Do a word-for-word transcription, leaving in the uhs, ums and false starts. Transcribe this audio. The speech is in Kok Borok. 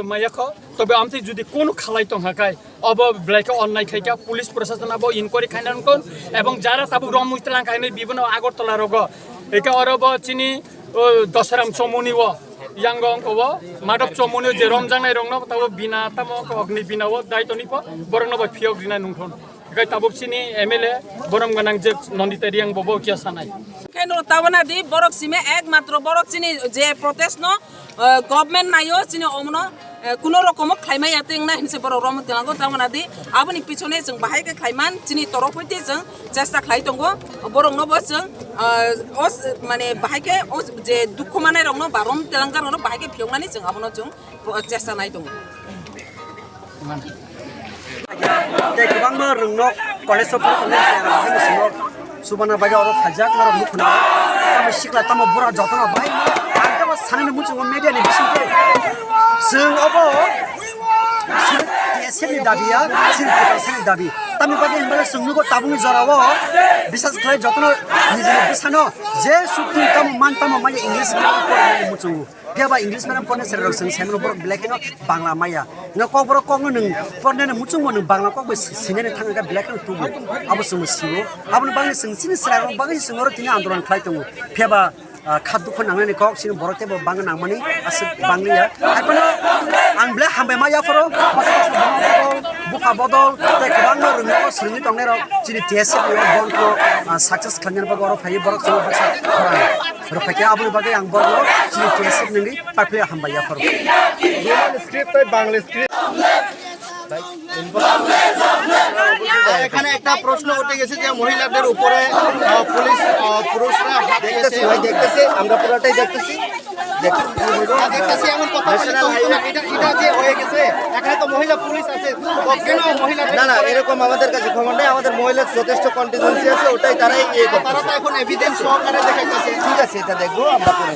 Maya kho, tobe amtwi jodi kono khalai tong hakai, obo belai khe onnai khai kha, police proshashan abo inquiry khaina nung kon, ebong jara tabuk romwi tlang khainai bibono Agartala rogo, eka oro bo chini, o, Dosaram Chomoni o, yango ongko o, Madhab Chomoni o je romjaknai rokno tabo bina tamo ongko ogni bina o, dai toni po, borokno bo phiyok rina nung thon. Eka tabuk chini M L A, borom ganang je Nandita Reang bo bo kiya sanai. Khe no tabana di borok sime ek matro borok chini je protest no, eh, government nayo chini omono, eh, kuno rokomo khlaimai ya teng na hinse borok romo tilango tabana di aboni pichone chwng bahai khe khlaiman chini torok hoite chwng chesta khlai tongo borok no bo chwng, eh, os mane bahai khe os je dukhu manai rok no ba rom tilangjak rok no bahai khe phiyok nani chwng abono chwng chesta nai tongo. Tei kwbangma rwngnok college o phano tongnai se rok haino swngo chubana bagwi oro phaijak norok nukhuna. Tamo sikla tamo bura jotono bai ang tamo sanani muchungo media ni bisingtwi chwng obo T S F ni dabi ya, chini kwtal sani dabi. Tamni bagwi hinba chwng nugo tabukni jorao bisas khlai jotono nijini bwsano je sukti tamo man tamo maya English medium pornani muchungo. Phiya ba English medium pornai chwrai rok chwng sai mano borok belai kheno Bangla maya. No kok borok kokno nwng pornai no muchungmo nwng Bangla kok bai sinai thang kha belai kheno tubu. Abo chwng sio. Aboni bagwi chwng chini chwrai rok bagwi chwng oro tini andolon khlai tongo. Phiya ba, ah, kha dukhu nangnani kok chini borok teibo bangwi nangmani aswk bangliya. Hai phano ang belai hambai ma yaphoro. Bwkha bodol tei kwbangma rwngnogo swrwngwi tongnai rok chini T S F ni o bond no, ah, success khlainani bagwi oro phaiwi borok chwng baksa khorang. Rwphaikhe aboni bagwi ang borokno chini T S F nungwi paiphlwi hambai yapharo. Roman script tei Bangla script. এখানে একটা প্রশ্ন উঠে গেছে যে মহিলাদের উপরে, আহ, পুলিশ, আহ, পুরুষরা হাত দেখতেছি দিয়েছে। ভাই, দেখতেছি, আমরা পুরোটাই দেখতেছি। দেখ-, দেখতেছি এমন কথা বলে ন্যাশনাল তো হাইওয়ে। এটা, এটা যে হয়ে গেছে, এখানে তো মহিলা পুলিশ আছে, তো কেন মহিলা না, না, এরকম আমাদের কাছে খবর নেই, আমাদের মহিলা যথেষ্ট কন্টিনজেন্সি আছে, ওটাই তারাই ইয়ে করতেছে। তারা তো এখন এভিডেন্স সহকারে দেখাইতেছে। ঠিক আছে, এটা দেখবো আমরা পরে।